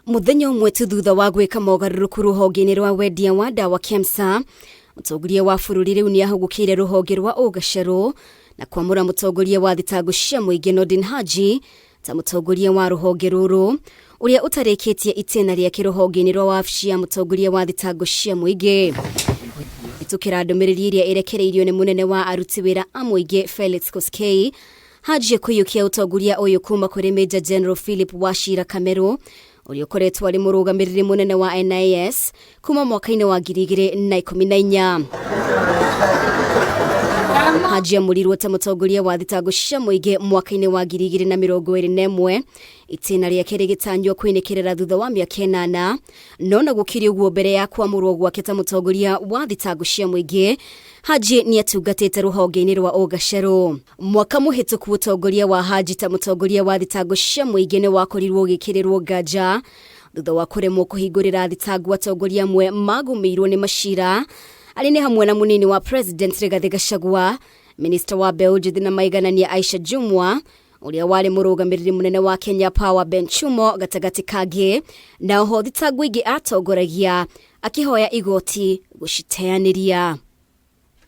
Mũthenya ũmwe tu thutha wa gwĩka mogarũrũku rũhonge-inĩ rwa wendia wa ndawa KEMSA, mũtongoria wa bũrũri rĩu nĩ ahũgũkĩire rũhonge rwa ũgacerũ na kwamũra mũtongoria wa thitango cia mũingĩ Nordin Haji ta mũtongoria wa rũhonge rũrũ ũrĩa ũtarĩkĩtie itĩna rĩake rũhonge-inĩ rwa wabici ya mũtongoria wa thitango cia mũingĩ. Kũhĩtũkĩra ndũmĩrĩri ĩrĩa ĩrekereirio nĩ mũnene wa aruti wĩra a mũingĩ Felix Koskei, Haji kũiyũkia ũtongoria ũyũ kuma kũrĩ Major General Philip Wachira Kamerũ ũrĩa ũkoretwo arĩ mũrũgamĩrĩri mũnene wa NIS kuma mwaka-inĩ wa 2014. Haji amũrirwo ta mũtongoria wa thitango cia mũingĩ mwaka-inĩ wa 2021 itĩna rĩake rĩgĩtanywo kwĩnĩkĩrĩra thutha wa mĩaka ĩnana. No na gũkĩrĩ ũguo, mbere ya kwamũrwo gwake ta mũtongoria wa thitango cia mũingĩ, Haji nĩ atungatĩte rũhonge-inĩ rwa ũgacerũ. Mwaka mũhĩtũku ũtongoria wa Haji ta mũtongoria wa thitango cia mũingĩ nĩ wakorirwo ũgĩkĩrĩrwo nganja thutha wa kũremwo kũhingũrĩra thitango atongoria amwe magũmĩirwo nĩ macira arĩa nĩ hamwe na mũnini wa President Rigathĩ Gachagua, Minista wa mbeũ njĩthĩ na maiganania Aisha Jumwa, ũrĩa warĩ mũrũgamĩrĩri mũnene wa Kenya Power Ben Chumo gatagatĩ kangĩ, na oho thitango ingĩ atongoragia akĩhoya igoti gũciteanĩria.